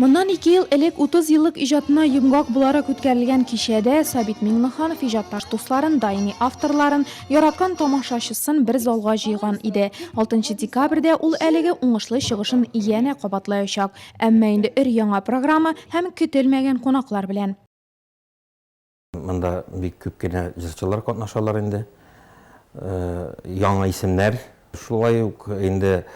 Моннан ике ел элек 30 еллык иҗатына йомгак буларак үткәрелгән кичәдә Сабит Миңнеханов иҗатташ дусларын, даими авторларын, яраткан тамашачысын бер залга җыйган иде. Алтынчы декабрьдә ул әлеге уңышлы чыгышын янә кабатлаячак, әмма инде өр-яңа программа һәм көтелмәгән кунаклар белән. Монда бик күп кенә җырчылар катнашалар инде. Яңа исемнәр. Шулай ук инде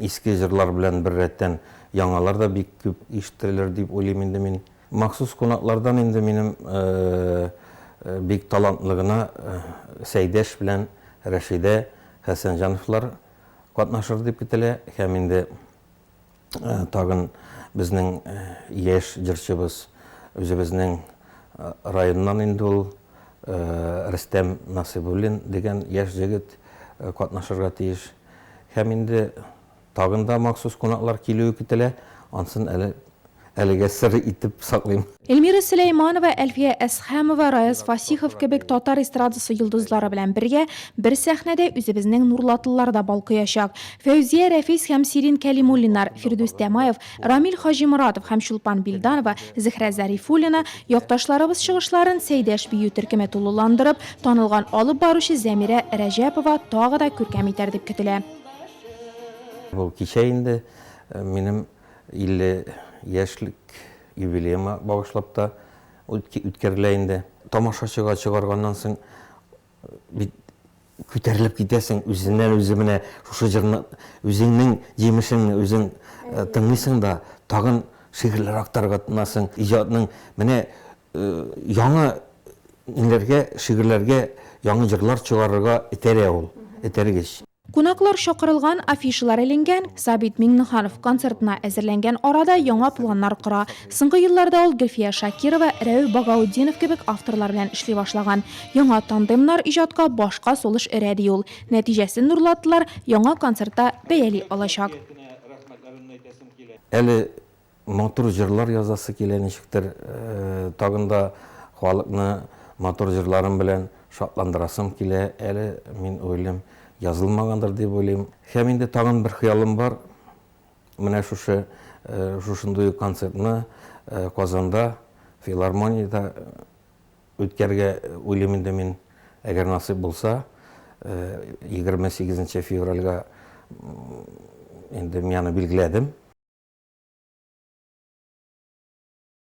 иске җырлар белән беррәттән яңалар да бик күп ишетелер дип уйлыйм инде мин. Махсус кунаклардан инде минем бик талантлы гына Сәйдәш белән Рәшидә Хәсәнҗановлар катнашыр дип көтелә һәм инде Тагын безнең яшь җырчыбыз, үзебезнең районнан инде ул, Рөстәм Насыйбуллин дигән яшь җегет катнашырга тиеш. Һәм инде тагын да махсус кунаклар килүе көтелә, ансын әле әлегә сер итеп саклыйм. Эльмира Сөләйманова, Әлфия Әсхәмова, Раяз Фасихов кебек татар эстрадасы йолдызлары белән бергә бер сәхнәдә үзебезнең нурлатлылар да балкыячак. Фәүзия Рәфис һәм Сирин Кәлимуллиннар, Фирдүс Тямаев, Рамил Хаҗиморатов һәм Чулпан Билданова, Зөһрә Зарифуллина, якташларыбыз чыгышларын Сәйдәш бию төркеме тулыландырып, танылган алып баручы Зәмирә Рәҗәпова тагы да күркәм итәр дип көтелә. Бу кичә инде минем 50 яшьлек юбилеема багышлап та үткәрелә инде. Тамашачыга чыгарганнан соң бит күтәрелеп китәсең, үзеннән-үзе менә шушы җырны, үзеңнең җимешеңне үзең э, тыңлыйсың да, тагын шигырьләр актарырга тотынасың. Иҗатның менә э, яңа ниләргә, шигырьләргә яңа җырлар чыгарырга этәрә ул, этәргеч. Кунаклар чакырылган, афишалар эленгән, Сабит Миңнеханов концертына әзерләнгән арада яңа планнар кора. Соңгы елларда ул Гөлфия Шакирова, Рәүф Багаутдинов кебек авторлар белән эшли башлаган. Яңа тандемнар иҗатка башка сулыш өрә, ди ул. Нәтиҗәсен нурлатлылар яңа концертта бәяли алачак. Әле Матур җырлар язасы килә ничектер, тагын да халыкны матур җырларым белән шатландырасым килә әле, мин уйлыйм, язылмагандыр дип уйлыйм. Һәм инде тагын бер хыялым бар, менә шушы шушындый ук концертны Казанда, филармониядә үткәрергә уйлыйм инде мин, әгәр насыйп булса, 28 февральгә инде мин аны билгеләдем.